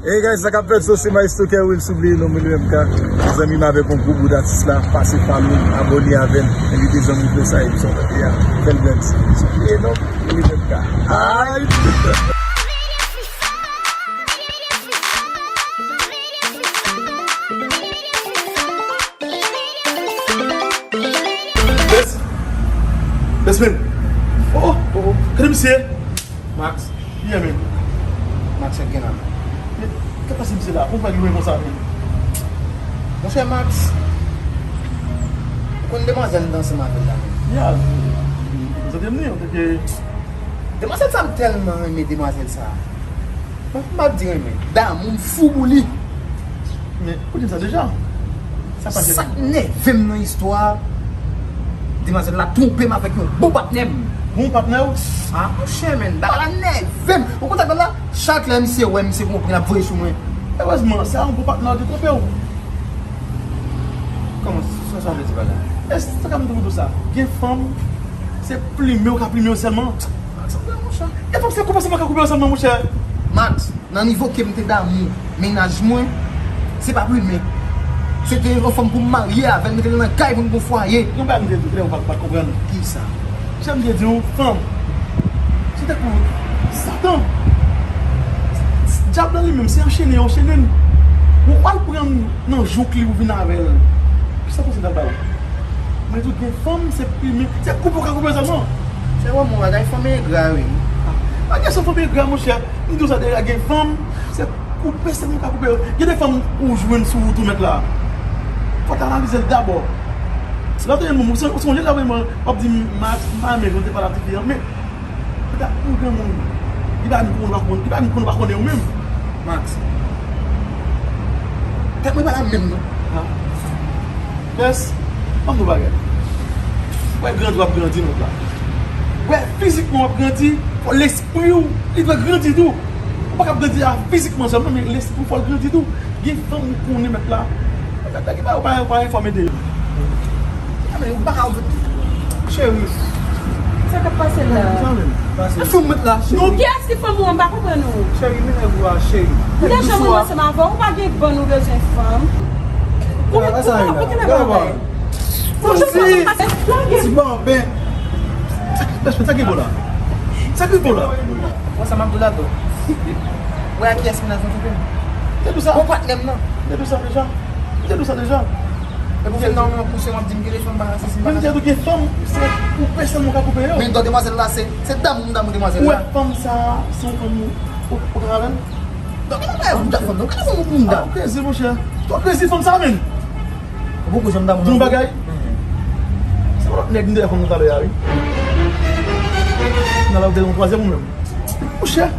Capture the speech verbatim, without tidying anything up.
Hey guys, sa k ap fèt, so se Maestro Kerwil, si w bliye non mwen M K. Zanmi m avèk yon gwo bout atis la, pase follow l, abòne avè l, envite zanmi w pou sa episode la. Fè l grandi. Si w bliye non, M K. Alright. Best. Best man. Oh, oh, oh. Kade misye? Max. Yeah, man. Max ap gen la. Men, ki pase misye la? Pou fè lwen konsa, men. Monchè Max, ou konn demwazèl m te ansanm avè l la, men. Yeah, m sante m ni, paske demwazèl sa, m tèlman renmen demwazèl sa. Mwen, m ap di renmen. Damou m fou pou li. Men, ou di m sa deja. Sa pase? Sa k nève m nan istwa a, demwazèl la twonpe m avèk yon bon patnè m. Bon patnè w? Ah, monchè, men, bagay la nève m. Ou konn sa k pral la? Chak lè misye wè, misye konprann, l ap voye sou mwen. Erezman, se a yon bon patnè w te twonpe w. Kòman sa, sa vle di bagay? E sa k ap m twouve w sa? Gen fanm, se plimen w ka plimen w sèlman. Max, anpil monchè. E fanm se koupe sèlman ka koupe w sèlman, monchè. Max, nan nivo ke m te damou mennaj mwen, se pa plimen. Se te yon fanm pou m marye avè l, mete l nan kay pou n gon fwaye. Yon bagay m te di w, ou pa, pa konprann. Kisa? Jan m te di w, fanm, se tankou Satan. Dyab la li menm, se anchene, yo anchene n. Ou al pran nan jouk li, ou vin avè l. Kisa w panse l ap ba w? Mwen di w, gen fanm, se plimen, se koupe w ka koupe sèlman. Se vrèman yon bagay, fanm engra, wi. Pa gen sèl fanm engra, monchè. M di w sa deja, gen fanm, se koupe sèlman w ka koupe yo. Gen de fanm ou jwenn sou wout ou mèt la. Fò w ta analize l dabò. Lè w te jwenn moun, ou sonje lè w ap di m, Max, m pa renmen jan w te pale ak tifi an, men ou ta yon granmoun. Li pa menm konn ou pa konn, li pa menm konn ou pa konnen ou menm. Max. Tèt mwen pa la menm non. Ha? Best, ban m di w bagay. Wè grandi w ap grandi non la. Wè fizikman w ap grandi, fò lespri w, li dwe grandi tou. Ou pa ka grandi a fizikman sèlman, men lespri w fò l grandi tou. Gen fanm ou konnen mèt la. Mèt la ki pa, ou pa, ou pa enfòme de yo. Ah, men ou pa ka, cheri. Sa k ap pase la? Sa menm. Pase. Sou mèt la, cheri. Non, kiyès ki fanm ou an? M pa konprann ou. Cheri, men nèg ou a, cheri. M te janm ansanm avè w, ou pa gen bann ou bezwen fanm. Ou, ou, ou, ou gen lè bagay. Ou jis pa pase, lage. Ti bòben. Sa ki, sa ki bon la? Sa ki bon la? Wè sa m ap di w la tou. Wè a kiyès mennaj mwen twonpe m. Te di w sa? Bon patnè m nan. Te di w sa deja? Te di w sa deja? Epi w vin nan yon pouse, w ap di m gen de fanm pa ka sesi, pa ka sesi. Men m te di w gen fanm, se koupe sèlman w ka koupe yo. Men dò demwazèl la, se, se damou m damou demwazèl la. Ou wè fanm sa, se yon fanm ou, ou, ou ka avè l? Dò ki nan bagay ou ta fanm nan, ou ka fanm ou moun da. Ah, ou krezi, monchè. Ou krezi fanm sa, menm. Ou poko janm damou nan. Di yon bagay. Se yon lòt nèg m te fè konn talè a, wi. Nan la, ou te yon twazyèm ou menm. Monchè.